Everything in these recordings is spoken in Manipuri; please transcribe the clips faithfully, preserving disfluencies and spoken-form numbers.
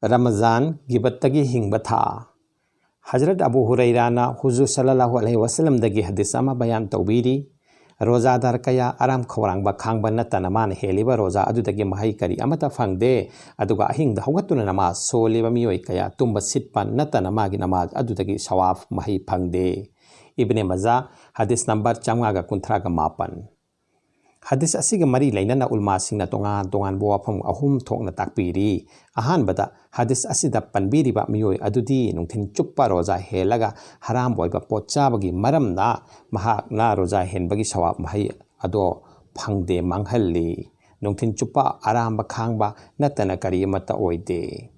ꯔꯃꯖꯥꯟ, ꯒꯤꯕꯠꯇꯒꯤ ꯍꯤꯡꯕ ꯊꯥ꯫ ꯍꯖꯔꯠ ꯑꯕꯨ ꯍꯨꯔꯩꯔꯥꯅ ꯍꯨꯖꯨꯔ ꯁꯜꯂꯜꯂꯥꯍꯨ ꯑꯂꯩꯍꯤ ꯋꯥꯁꯜꯂꯝꯗꯒꯤ ꯍꯗꯤꯁ ꯑꯃ ꯕꯌꯥꯟ ꯇꯧꯕꯤꯔꯤ, "ꯔꯣꯖꯥꯗꯥꯔ ꯀꯌꯥ ꯑꯔꯥꯝ ꯈꯧꯔꯥꯡꯕ ꯈꯥꯡꯕ ꯅꯠꯇꯅ ꯃꯥꯅ ꯍꯦꯜꯂꯤꯕ ꯔꯣꯖꯥ ꯑꯗꯨꯗꯒꯤ ꯃꯍꯩ ꯀꯔꯤ ꯑꯃꯠꯇ ꯐꯪꯗꯦ, ꯑꯗꯨꯒ ꯑꯍꯤꯡꯗ ꯍꯧꯒꯠꯇꯨꯅ ꯅꯃꯥꯖ ꯁꯣꯜꯂꯤꯕ ꯃꯤꯑꯣꯏ ꯀꯌꯥ ꯇꯨꯝꯕ ꯁꯤꯠꯄ ꯅꯠꯇꯅ ꯃꯥꯒꯤ ꯅꯃꯥꯖ ꯑꯗꯨꯗꯒꯤ ꯁꯋꯥꯐ ꯃꯍꯩ ꯐꯪꯗꯦ"꯫ ꯏꯕꯅꯦ ꯃꯖꯥ, ꯍꯗꯤꯁ ꯅꯝꯕꯔ ꯆꯥꯝꯃꯉꯥꯒ ꯀꯨꯟꯊ꯭ꯔꯥꯒ ꯃꯥꯄꯟ꯫ ꯍꯗꯤꯁ ꯑꯁꯤꯒ ꯃꯔꯤ ꯂꯩꯅꯅ ꯎꯜꯃꯥꯁꯤꯡꯅ ꯇꯣꯉꯥꯟ ꯇꯣꯉꯥꯟꯕ ꯋꯥꯐꯝ ꯑꯍꯨꯝ ꯊꯣꯛꯅ ꯇꯥꯛꯄꯤꯔꯤ꯫ ꯑꯍꯥꯟꯕꯗ, ꯍꯗꯤꯁ ꯑꯁꯤꯗ ꯄꯟꯕꯤꯔꯤꯕ ꯃꯤꯑꯣꯏ ꯑꯗꯨꯗꯤ ꯅꯨꯡꯊꯤꯜ ꯆꯨꯞꯄ ꯔꯣꯖꯥ ꯍꯦꯜꯂꯒ ꯍꯔꯥꯝ ꯑꯣꯏꯕ ꯄꯣꯠ ꯆꯥꯕꯒꯤ ꯃꯔꯝꯅ ꯃꯍꯥꯛꯅ ꯔꯣꯖꯥ ꯍꯦꯟꯕꯒꯤ ꯁꯋꯥꯕ ꯃꯍꯩ ꯑꯗꯣ ꯐꯪꯗꯦ, ꯃꯥꯡꯍꯜꯂꯤ꯫ ꯅꯨꯡꯊꯤꯜ ꯆꯨꯞꯄ ꯑꯔꯥꯝꯕ ꯈꯥꯡꯕ ꯅꯠꯇꯅ ꯀꯔꯤ ꯑꯃꯠꯇ ꯑꯣꯏꯗꯦ꯫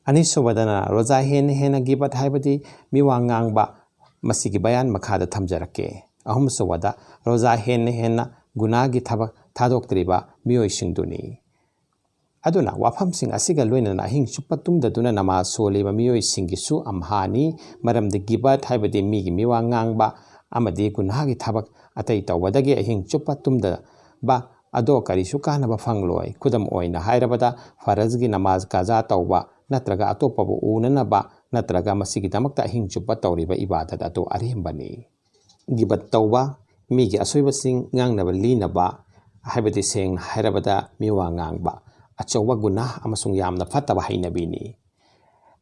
ꯑꯅꯤꯁꯨꯕꯗꯅ, ꯔꯣꯖꯥ ꯍꯦꯟꯅ ꯍꯦꯟꯅ ꯒꯤꯕꯠ ꯍꯥꯏꯕꯗꯤ ꯃꯤꯋꯥ ꯉꯥꯡꯕ, ꯃꯁꯤꯒꯤ ꯕꯌꯥꯟ ꯃꯈꯥꯗ ꯊꯝꯖꯔꯛꯀꯦ꯫ ꯑꯍꯨꯝꯁꯨꯕꯗ, ꯔꯣꯖꯥ ꯍꯦꯟꯅ ꯍꯦꯟꯅ ꯒꯨꯅꯥꯒꯤ ꯊꯕꯛ ꯊꯥꯗꯣꯛꯇ꯭ꯔꯤꯕ ꯃꯤꯑꯣꯏꯁꯤꯡꯗꯨꯅꯤ꯫ ꯑꯗꯨꯅ ꯋꯥꯐꯝꯁꯤꯡ ꯑꯁꯤꯒ ꯂꯣꯏꯅꯅ ꯑꯍꯤꯡ ꯆꯨꯞꯄ ꯇꯨꯝꯗꯗꯨꯅ ꯅꯃꯥꯖ ꯁꯣꯜꯂꯤꯕ ꯃꯤꯑꯣꯏꯁꯤꯡꯒꯤꯁꯨ ꯑꯝꯍꯥꯅꯤ, ꯃꯔꯝꯗꯤ ꯒꯤꯕꯠ ꯍꯥꯏꯕꯗꯤ ꯃꯤꯒꯤ ꯃꯤꯋꯥ ꯉꯥꯡꯕ ꯑꯃꯗꯤ ꯒꯨꯅꯥꯒꯤ ꯊꯕꯛ ꯑꯇꯩ ꯇꯧꯕꯗꯒꯤ ꯑꯍꯤꯡ ꯆꯨꯞꯄ ꯇꯨꯝꯗꯕ ꯑꯗꯣ ꯀꯔꯤꯁꯨ ꯀꯥꯟꯅꯕ ꯐꯪꯂꯣꯏ꯫ ꯈꯨꯗꯝ ꯑꯣꯏꯅ ꯍꯥꯏꯔꯕꯗ, ꯐꯔꯖꯒꯤ ꯅꯃꯥꯖ ꯀꯥꯖꯥ ꯇꯧꯕ ꯅꯠꯇ꯭ꯔꯒ ꯑꯇꯣꯞꯄꯕꯨ ꯎꯅꯅꯕ ꯅꯠꯇ꯭ꯔꯒ ꯃꯁꯤꯒꯤꯗꯃꯛꯇ ꯑꯍꯤꯡ ꯆꯨꯞꯄ ꯇꯧꯔꯤꯕ ꯏꯕꯥꯗꯠ ꯑꯗꯨ ꯑꯔꯦꯝꯕꯅꯤ꯫ ꯒꯤꯕꯠ ꯇꯧꯕ, ꯃꯤꯒꯤ ꯑꯁꯣꯏꯕꯁꯤꯡ ꯉꯥꯡꯅꯕ ꯂꯤꯅꯕ, ꯍꯥꯏꯕꯗꯤ ꯁꯦꯡꯅ ꯍꯥꯏꯔꯕꯗ ꯃꯤꯋꯥ ꯉꯥꯡꯕ, ꯑꯆꯧꯕ ꯒꯨꯅꯥꯍ ꯑꯃꯁꯨꯡ ꯌꯥꯝꯅ ꯐꯠꯇꯕ ꯍꯩꯅꯕꯤꯅꯤ꯫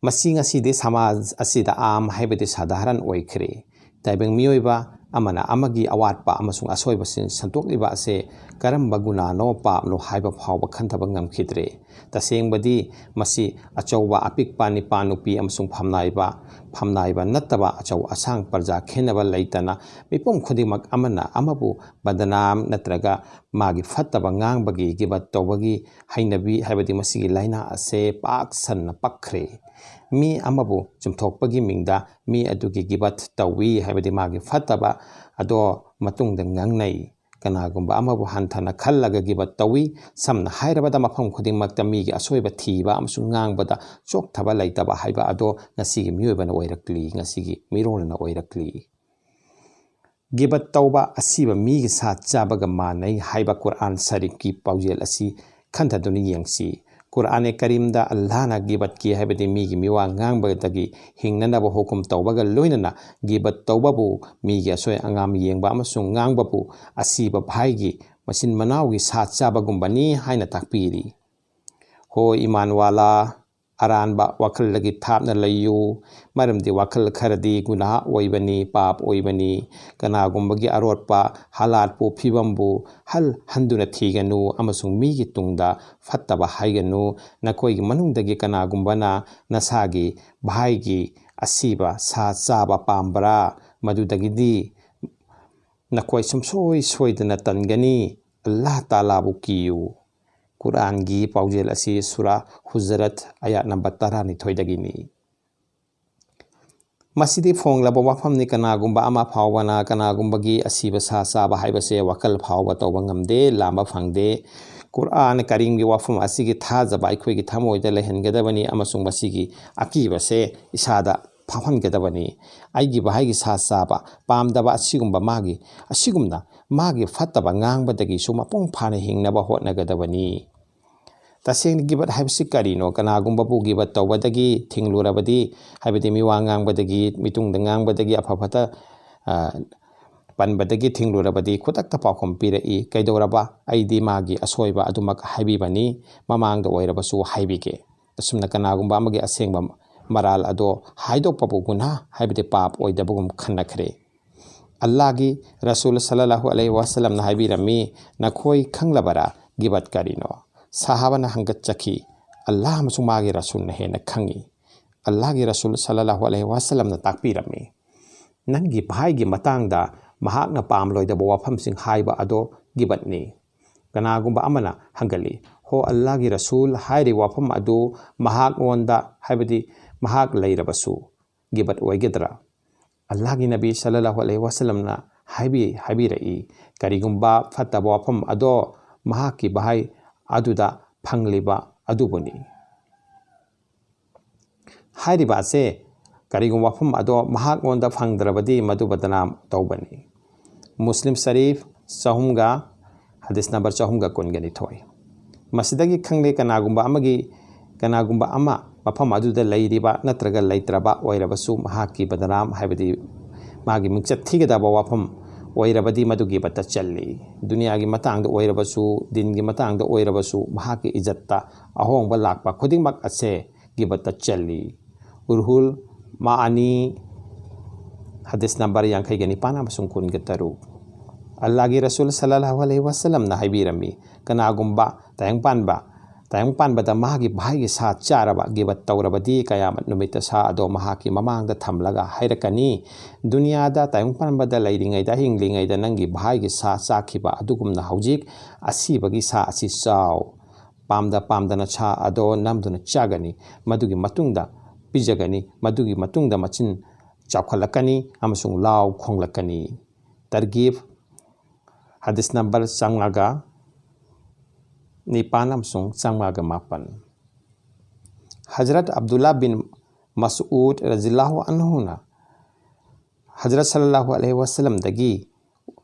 ꯃꯁꯤ ꯉꯁꯤꯗꯤ ꯁꯃꯥꯖ ꯑꯁꯤꯗ ꯑꯥꯝ, ꯍꯥꯏꯕꯗꯤ ꯁꯥꯙꯥꯔꯟ ꯑꯣꯏꯈ꯭ꯔꯦ꯫ ꯇꯥꯏꯕꯪ ꯃꯤꯑꯣꯏꯕ ꯑꯃꯅ ꯑꯃꯒꯤ ꯑꯋꯥꯠꯄ ꯑꯃꯁꯨꯡ ꯑꯁꯣꯏꯕꯁꯤꯡ ꯁꯟꯗꯣꯛꯂꯤꯕ ꯑꯁꯦ ꯀꯔꯝꯕ ꯒꯨꯅꯥꯅꯣ, ꯄꯥꯞꯅꯣ ꯍꯥꯏꯕ ꯐꯥꯎꯕ ꯈꯟꯊꯕ ꯉꯝꯈꯤꯗ꯭ꯔꯦ꯫ ꯇꯁꯦꯡꯕꯗꯤ ꯃꯁꯤ ꯑꯆꯧꯕ, ꯑꯄꯤꯛꯄ, ꯅꯤꯄꯥ ꯅꯨꯄꯤ ꯑꯃꯁꯨꯡ ꯐꯝꯅꯥꯏꯕ, ꯐꯝꯅꯥꯏꯕ ꯅꯠꯇꯕ ꯑꯆꯧ ꯑꯁꯥꯡ ꯄ꯭ꯔꯖꯥ ꯈꯦꯟꯅꯕ ꯂꯩꯇꯅ ꯃꯤꯄꯨꯝ ꯈꯨꯗꯤꯡꯃꯛ ꯑꯃꯅ ꯑꯃꯕꯨ ꯕꯗꯅꯥꯝ ꯅꯠꯇ꯭ꯔꯒ ꯃꯥꯒꯤ ꯐꯠꯇꯕ ꯉꯥꯡꯕꯒꯤ, ꯒꯤꯕꯠ ꯇꯧꯕꯒꯤ ꯍꯩꯅꯕꯤ, ꯍꯥꯏꯕꯗꯤ ꯃꯁꯤꯒꯤ ꯂꯥꯏꯅꯥ ꯑꯁꯦ ꯄꯥꯛ ꯁꯟꯅ ꯄꯛꯈ꯭ꯔꯦ꯫ ꯃꯤ ꯑꯃꯕꯨ ꯆꯨꯝꯊꯣꯛꯄꯒꯤ ꯃꯤꯡꯗ ꯃꯤ ꯑꯗꯨꯒꯤ ꯒꯤꯕꯠ ꯇꯧꯏ, ꯍꯥꯏꯕꯗꯤ ꯃꯥꯒꯤ ꯐꯠꯇꯕ ꯑꯗꯣ ꯃꯇꯨꯡꯗ ꯉꯥꯡꯅꯩ꯫ ꯀꯅꯥꯒꯨꯝꯕ ꯑꯃꯕꯨ ꯍꯟꯊꯅ ꯈꯜꯂꯒ ꯒꯤꯕꯠ ꯇꯧꯏ꯫ ꯁꯝꯅ ꯍꯥꯏꯔꯕꯗ, ꯃꯐꯝ ꯈꯨꯗꯤꯡꯃꯛꯇ ꯃꯤꯒꯤ ꯑꯁꯣꯏꯕ ꯊꯤꯕ ꯑꯃꯁꯨꯡ ꯉꯥꯡꯕꯗ ꯆꯣꯛꯊꯕ ꯂꯩꯇꯕ ꯍꯥꯏꯕ ꯑꯗꯣ ꯉꯁꯤꯒꯤ ꯃꯤꯑꯣꯏꯕꯅ ꯑꯣꯏꯔꯛꯂꯤ, ꯉꯁꯤꯒꯤ ꯃꯤꯔꯣꯜꯅ ꯑꯣꯏꯔꯛꯂꯤ꯫ ꯒꯤꯕꯠ ꯇꯧꯕ ꯑꯁꯤꯕ ꯃꯤꯒꯤ ꯁꯥ ꯆꯥꯕꯒ ꯃꯥꯟꯅꯩ ꯍꯥꯏꯕ ꯀꯨꯔꯑꯥꯟ ꯁꯔꯤꯐꯀꯤ ꯄꯥꯎꯖꯦꯜ ꯑꯁꯤ ꯈꯟꯊꯗꯨꯅ ꯌꯦꯡꯁꯤ꯫ ꯀꯨꯔꯥꯟ-ꯏ ꯀꯔꯤꯝꯗ ꯑꯜꯂꯥꯍꯅ ꯒꯤꯕꯠꯀꯤ, ꯍꯥꯏꯕꯗꯤ ꯃꯤꯒꯤ ꯃꯤꯋꯥ ꯉꯥꯡꯕꯗꯒꯤ ꯍꯤꯡꯅꯅꯕ ꯍꯨꯀꯨꯝ ꯇꯧꯕꯒ ꯂꯣꯏꯅꯅ ꯒꯤꯕꯠ ꯇꯧꯕꯕꯨ, ꯃꯤꯒꯤ ꯑꯁꯣꯏ ꯑꯉꯥꯝ ꯌꯦꯡꯕ ꯑꯃꯁꯨꯡ ꯉꯥꯡꯕꯕꯨ ꯑꯁꯤꯕ ꯚꯥꯏꯒꯤ ꯃꯆꯤꯟ ꯃꯅꯥꯎꯒꯤ ꯁꯥ ꯆꯥꯕꯒꯨꯝꯕꯅꯤ ꯍꯥꯏꯅ ꯇꯥꯛꯄꯤꯔꯤ꯫ ꯍꯣ ꯏꯃꯥꯟꯋꯥꯂꯥ, ꯑꯔꯥꯟꯕ ꯋꯥꯈꯜꯗꯒꯤ ꯊꯥꯞꯅ ꯂꯩꯌꯨ, ꯃꯔꯝꯗꯤ ꯋꯥꯈꯜ ꯈꯔꯗꯤ ꯒꯨꯅꯥꯍ ꯑꯣꯏꯕꯅꯤ, ꯄꯥꯞ ꯑꯣꯏꯕꯅꯤ꯫ ꯀꯅꯥꯒꯨꯝꯕꯒꯤ ꯑꯔꯣꯠꯄ ꯍꯥꯂꯥꯠꯄꯨ, ꯐꯤꯕꯝꯕꯨ ꯍꯜ ꯍꯟꯗꯨꯅ ꯊꯤꯒꯅꯨ ꯑꯃꯁꯨꯡ ꯃꯤꯒꯤ ꯇꯨꯡꯗ ꯐꯠꯇꯕ ꯍꯥꯏꯒꯅꯨ꯫ ꯅꯈꯣꯏꯒꯤ ꯃꯅꯨꯡꯗꯒꯤ ꯀꯅꯥꯒꯨꯝꯕꯅ ꯅꯁꯥꯒꯤ ꯚꯥꯏꯒꯤ ꯑꯁꯤꯕ ꯁꯥ ꯆꯥꯕ ꯄꯥꯝꯕ꯭ꯔꯥ? ꯃꯗꯨꯗꯒꯤꯗꯤ ꯅꯈꯣꯏ ꯁꯨꯡꯁꯣꯏ ꯁꯣꯏꯗꯅ ꯇꯟꯒꯅꯤ꯫ ꯑꯜꯂꯥꯍ ꯇꯥꯂꯥꯕꯨ ꯀꯤꯌꯨ꯫ ꯀꯨꯔꯥꯟꯒꯤ ꯄꯥꯎꯖꯦꯜ ꯑꯁꯤ ꯁꯨꯔꯥ ꯍꯨꯖꯔꯠ ꯑꯌꯥꯠ ꯅꯝꯕꯔ ꯇꯔꯥꯅꯤꯊꯣꯏꯗꯒꯤꯅꯤ꯫ ꯃꯁꯤꯗꯤ ꯐꯣꯡꯂꯕ ꯋꯥꯐꯝꯅꯤ꯫ ꯀꯅꯥꯒꯨꯝꯕ ꯑꯃ ꯐꯥꯎꯕꯅ ꯀꯅꯥꯒꯨꯝꯕꯒꯤ ꯑꯁꯤꯕ ꯁꯥ ꯆꯥꯕ ꯍꯥꯏꯕꯁꯦ ꯋꯥꯈꯜ ꯐꯥꯎꯕ ꯇꯧꯕ ꯉꯝꯗꯦ, ꯂꯥꯝꯕ ꯐꯪꯗꯦ꯫ ꯀꯨꯔꯥꯟ ꯀꯔꯤꯝꯒꯤ ꯋꯥꯐꯝ ꯑꯁꯤꯒꯤ ꯊꯥꯖꯕ ꯑꯩꯈꯣꯏꯒꯤ ꯊꯃꯣꯏꯗ ꯂꯩꯍꯟꯒꯗꯕꯅꯤ ꯑꯃꯁꯨꯡ ꯃꯁꯤꯒꯤ ꯑꯀꯤꯕꯁꯦ ꯏꯁꯥꯗ ꯐꯥꯎꯍꯟꯒꯗꯕꯅꯤ꯫ ꯑꯩꯒꯤ ꯚꯥꯏꯒꯤ ꯁꯥ ꯆꯥꯕ ꯄꯥꯝꯗꯕ ꯑꯁꯤꯒꯨꯝꯕ ꯃꯥꯒꯤ, ꯑꯁꯤꯒꯨꯝꯅ ꯃꯥꯒꯤ ꯐꯠꯇꯕ ꯉꯥꯡꯕꯗꯒꯤꯁꯨ ꯃꯄꯨꯡ ꯐꯥꯅ ꯍꯤꯡꯅꯕ ꯍꯣꯠꯅꯒꯗꯕꯅꯤ꯫ ꯇꯁꯦꯡꯅ ꯒꯤꯕꯠ ꯍꯥꯏꯕꯁꯤ ꯀꯔꯤꯅꯣ? ꯀꯅꯥꯒꯨꯝꯕꯕꯨ ꯒꯤꯕꯠ ꯇꯧꯕꯗꯒꯤ ꯊꯤꯡꯂꯨꯔꯕꯗꯤ, ꯍꯥꯏꯕꯗꯤ ꯃꯤꯋꯥ ꯉꯥꯡꯕꯗꯒꯤ, ꯃꯤꯇꯨꯡꯗ ꯉꯥꯡꯕꯗꯒꯤ, ꯑꯐ ꯐꯠꯇ, ꯑ, ꯄꯟꯕꯗꯒꯤ ꯊꯤꯡꯂꯨꯔꯕꯗꯤ ꯈꯨꯗꯛꯇ ꯄꯥꯎꯈꯨꯝ ꯄꯤꯔꯛꯏ꯫ ꯀꯩꯗꯧꯔꯕ? ꯑꯩꯗꯤ ꯃꯥꯒꯤ ꯑꯁꯣꯏꯕ ꯑꯗꯨꯃꯛ ꯍꯥꯏꯕꯤꯕꯅꯤ, ꯃꯃꯥꯡꯗ ꯑꯣꯏꯔꯕꯁꯨ ꯍꯥꯏꯕꯤꯒꯦ꯫ ꯑꯁꯨꯝꯅ ꯀꯅꯥꯒꯨꯝꯕ ꯑꯃꯒꯤ ꯑꯁꯦꯡꯕ ꯃꯔꯥꯜ ꯑꯗꯣ ꯍꯥꯏꯗꯣꯛꯄꯕꯨ ꯒꯨꯅꯥꯍ, ꯍꯥꯏꯕꯗꯤ ꯄꯥꯞ ꯑꯣꯏꯗꯕꯒꯨꯝ ꯈꯟꯅꯈ꯭ꯔꯦ꯫ ꯑꯜꯂꯥꯍꯒꯤ ꯔꯁꯨꯜ ꯁꯜꯂꯜꯂꯥꯍꯨ ꯑꯂꯩꯍꯤ ꯋꯥꯁꯜꯂꯝꯅ ꯍꯥꯏꯕꯤꯔꯝꯃꯤ, "ꯅꯈꯣꯏ ꯈꯪꯂꯕꯔꯥ ꯒꯤꯕꯠ ꯀꯔꯤꯅꯣ?" ꯁꯍꯥꯕꯅ ꯍꯪꯒꯠꯆꯈꯤ, "ꯑꯜꯂꯥꯍ ꯑꯃꯁꯨꯡ ꯃꯥꯒꯤ ꯔꯁꯨꯜꯅ ꯍꯦꯟꯅ ꯈꯪꯏ꯫" ꯑꯜꯂꯥꯍꯒꯤ ꯔꯁꯨꯜ ꯁꯜꯂꯜꯂꯥꯍꯨ ꯑꯂꯩꯍꯤ ꯋꯥꯁꯜꯂꯝꯅ ꯇꯥꯛꯄꯤꯔꯝꯃꯤ, "ꯅꯪꯒꯤ ꯚꯥꯏꯒꯤ ꯃꯇꯥꯡꯗ ꯃꯍꯥꯛꯅ ꯄꯥꯝꯂꯣꯏꯗꯕ ꯋꯥꯐꯝꯁꯤꯡ ꯍꯥꯏꯕ ꯑꯗꯣ ꯒꯤꯕꯠꯅꯤ꯫" ꯀꯅꯥꯒꯨꯝꯕ ꯑꯃꯅ ꯍꯪꯒꯠꯂꯤ, "ꯍꯣ ꯑꯜꯂꯥꯍꯒꯤ ꯔꯁꯨꯜ, ꯍꯥꯏꯔꯤꯕ ꯋꯥꯐꯝ ꯑꯗꯨ ꯃꯍꯥꯛꯉꯣꯟꯗ, ꯍꯥꯏꯕꯗꯤ ꯃꯍꯥꯛ ꯂꯩꯔꯕꯁꯨ, ꯒꯤꯕꯠ ꯑꯣꯏꯒꯗ꯭ꯔꯥ?" ꯑꯜꯂꯥꯍꯒꯤ ꯅꯕꯤ ꯁꯜꯂꯜꯂꯥꯍꯨ ꯑꯂꯩꯍꯤ ꯋꯥꯁꯜꯂꯝꯅ ꯍꯥꯏꯕꯤ-, ꯍꯥꯏꯕꯤꯔꯛꯏ, "ꯀꯔꯤꯒꯨꯝꯕ ꯐꯠꯇꯕ ꯋꯥꯐꯝ ꯑꯗꯣ ꯃꯍꯥꯛꯀꯤ ꯚꯥꯏ ꯑꯗꯨꯗ ꯐꯪꯂꯤꯕ ꯑꯗꯨꯕꯨꯅꯤ꯫" ꯍꯥꯏꯔꯤꯕ ꯑꯁꯦ ꯀꯔꯤꯒꯨꯝꯕ ꯋꯥꯐꯝ ꯑꯗꯣ ꯃꯍꯥꯛꯉꯣꯟꯗ ꯐꯪꯗ꯭ꯔꯕꯗꯤ ꯃꯗꯨ ꯕꯗꯅꯥꯝ ꯇꯧꯕꯅꯤ꯫ ꯃꯨꯁꯂꯤꯝ ꯁꯔꯤꯐ ꯆꯍꯨꯝꯒ, ꯍꯗꯤꯁ ꯅꯝꯕꯔ ꯆꯍꯨꯝꯒ ꯀꯨꯟꯒ ꯅꯤꯊꯣꯏ꯫ ꯃꯁꯤꯗꯒꯤ ꯈꯪꯂꯦ, ꯀꯅꯥꯒꯨꯝꯕ ꯑꯃꯒꯤ, ꯀꯅꯥꯒꯨꯝꯕ ꯑꯃ ꯃꯐꯝ ꯑꯗꯨꯗ ꯂꯩꯔꯤꯕ ꯅꯠꯇ꯭ꯔꯒ ꯂꯩꯇ꯭ꯔꯕ ꯑꯣꯏꯔꯕꯁꯨ, ꯃꯍꯥꯛꯀꯤ ꯕꯗꯅꯥꯝ, ꯍꯥꯏꯕꯗꯤ ꯃꯥꯒꯤ ꯃꯤꯡꯆꯠ ꯊꯤꯒꯗꯕ ꯋꯥꯐꯝ ꯑꯣꯏꯔꯕꯗꯤ, ꯃꯗꯨ ꯒꯤꯕꯠꯇ ꯆꯜꯂꯤ꯫ ꯗꯨꯅꯤꯌꯥꯒꯤ ꯃꯇꯥꯡꯗ ꯑꯣꯏꯔꯕꯁꯨ, ꯗꯤꯟꯒꯤ ꯃꯇꯥꯡꯗ ꯑꯣꯏꯔꯕꯁꯨ, ꯃꯍꯥꯛꯀꯤ ꯏꯖꯠꯇ ꯑꯍꯣꯡꯕ ꯂꯥꯛꯄ ꯈꯨꯗꯤꯡꯃꯛ ꯑꯁꯦ ꯒꯤꯕꯠꯇ ꯆꯜꯂꯤ꯫ ꯎꯔꯍꯨꯜ ꯃꯥꯑꯅꯤ, ꯍꯗꯤꯁ ꯅꯝꯕꯔ ꯌꯥꯡꯈꯩꯒ ꯅꯤꯄꯥꯟ ꯑꯃꯁꯨꯡ ꯀꯨꯟꯒ ꯇꯔꯨꯛ꯫ ꯑꯜꯂꯥꯍꯒꯤ ꯔꯁꯨꯜ ꯁꯜꯂꯜꯂꯥꯍꯨ ꯑꯂꯩꯍꯤ ꯋꯥꯁꯜꯂꯝꯅ ꯍꯥꯏꯕꯤꯔꯝꯃꯤ, ꯀꯅꯥꯒꯨꯝꯕ ꯇꯥꯏꯕꯪ ꯄꯥꯟꯕ, ꯇꯥꯏꯕꯪ ꯄꯥꯟꯕꯗ ꯃꯍꯥꯛꯀꯤ ꯚꯥꯏꯒꯤ ꯁꯥ ꯆꯥꯔꯕ, ꯒꯤꯕꯠ ꯇꯧꯔꯕꯗꯤ, ꯀꯌꯥꯃꯠ ꯅꯨꯃꯤꯠꯇ ꯁꯥ ꯑꯗꯣ ꯃꯍꯥꯛꯀꯤ ꯃꯃꯥꯡꯗ ꯊꯝꯂꯒ ꯍꯥꯏꯔꯛꯀꯅꯤ, "ꯗꯨꯅꯤꯌꯥꯗ ꯇꯥꯏꯕꯪ ꯄꯥꯟꯕꯗ ꯂꯩꯔꯤꯉꯩꯗ, ꯍꯤꯡꯂꯤꯉꯩꯗ ꯅꯪꯒꯤ ꯚꯥꯏꯒꯤ ꯁꯥ ꯆꯥꯈꯤꯕ ꯑꯗꯨꯒꯨꯝꯅ ꯍꯧꯖꯤꯛ ꯑꯁꯤꯕꯒꯤ ꯁꯥ ꯑꯁꯤ ꯆꯥꯎ"꯫ ꯄꯥꯝꯗ ꯄꯥꯝꯗꯅ ꯁꯥ ꯑꯗꯣ ꯅꯝꯗꯨꯅ ꯆꯥꯒꯅꯤ꯫ ꯃꯗꯨꯒꯤ ꯃꯇꯨꯡꯗ ꯄꯤꯖꯒꯅꯤ꯫ ꯃꯗꯨꯒꯤ ꯃꯇꯨꯡꯗ ꯃꯆꯤꯟ ꯆꯥꯎꯈꯠꯂꯛꯀꯅꯤ ꯑꯃꯁꯨꯡ ꯂꯥꯎ ꯈꯣꯡꯂꯛꯀꯅꯤ꯫ ꯇꯔꯒꯤꯕ, ꯍꯗꯤꯁ ꯅꯝꯕꯔ ꯆꯥꯝꯃꯉꯥꯒ ꯅꯤꯄꯥꯟ ꯑꯃꯁꯨꯡ ꯆꯥꯝꯃꯉꯥꯒ ꯃꯥꯄꯟ꯫ ꯍꯖꯔꯠ ꯑꯕꯗꯨꯜꯂꯥ ꯕꯤꯟ ꯃꯁꯎꯗ ꯔꯖꯤꯌꯜꯂꯥꯍꯨ ꯑꯟꯍꯨꯅ ꯍꯖꯔꯠ ꯁꯜꯂꯜꯂꯥꯍꯨ ꯑꯂꯩꯍꯤ ꯋꯥꯁꯜꯂꯝꯗꯒꯤ